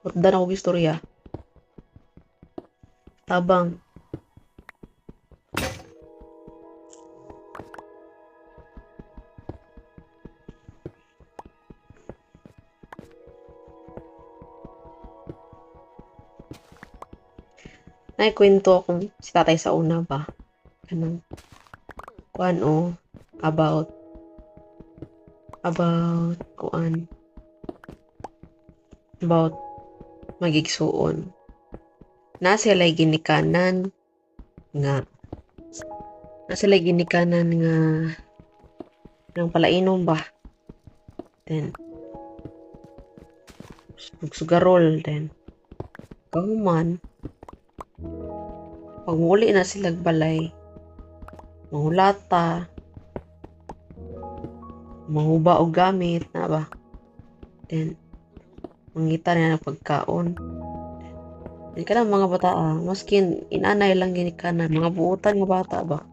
Utdan ako istorya. Tabang. Naikwento akong si tatay sa una ba? Kanang kuan o about kuan about magigsuon. Na sila ginikanan nga na sila ginikanan nga ng palainom ba. Then sugarol, then kahuman pag muli na sila balay, mangulata, manghuba og gamit na ba, then mangita na ng pagkaon. Then kanang mga bata, maskin inanay lang ginikanan, mga buutan nga bata ba,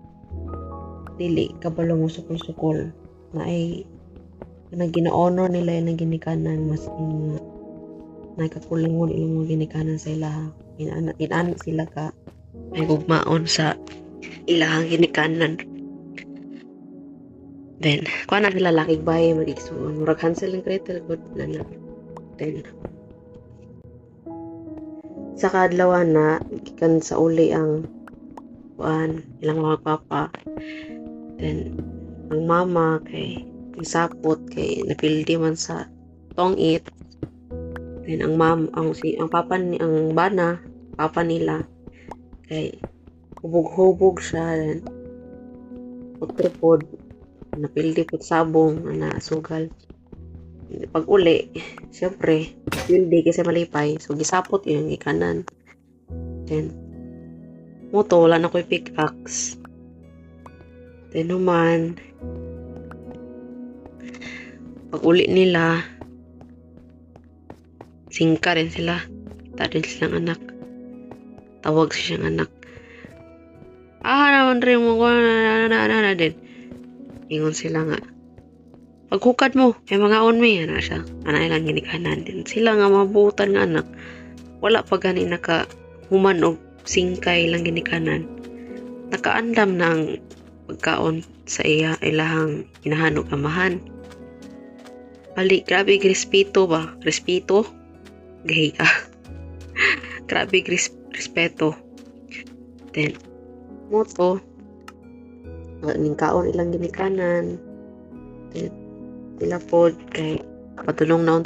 dili kabalo mo sukol-sukol na ay kanang gina-honor nila ilang ginikanan, maskin nga nakakulangon ilang mga ginikanan sa ilaha. Inana sila ka may gugmaon sa ilahang ginikanan. Then, kuha na sila lakig bahay magigsuon. Murag Hansel and Gretel good na na. Then, sa kaadlaw na, gikan sa uli ang kuan, ilang mga papa. Then, ang mama kay isapot kay napildi man sa tongit. Then ang mam ang si ang papa ni ang bana, papa nila kay hubog-hubog siya, then otro pod napildi pod sabong na sugal. Pag uli, syempre pildi kasi malipay, so gisapot yung ikanan. Then moto wala na ko'y pickaxe. Then human pag uli nila, singka rin sila, kita din silang anak, tawag siyang anak, naman rin mo ko na na na na. Din ingon sila nga, "Paghukad mo kay mga on mi." Ana siya, ana ilang ginikanan. Din sila nga mabutan nga anak, wala pa gani naka human og singkay lang ginikanan, nakaandam na ang pagkaon sa iya ilahang inahan og amahan. Ali, grabe respeto ba, respeto gahiya, grabe respeto. Then moto ning kaon ilang ginikanan. Then sila pod kay patulong na unta.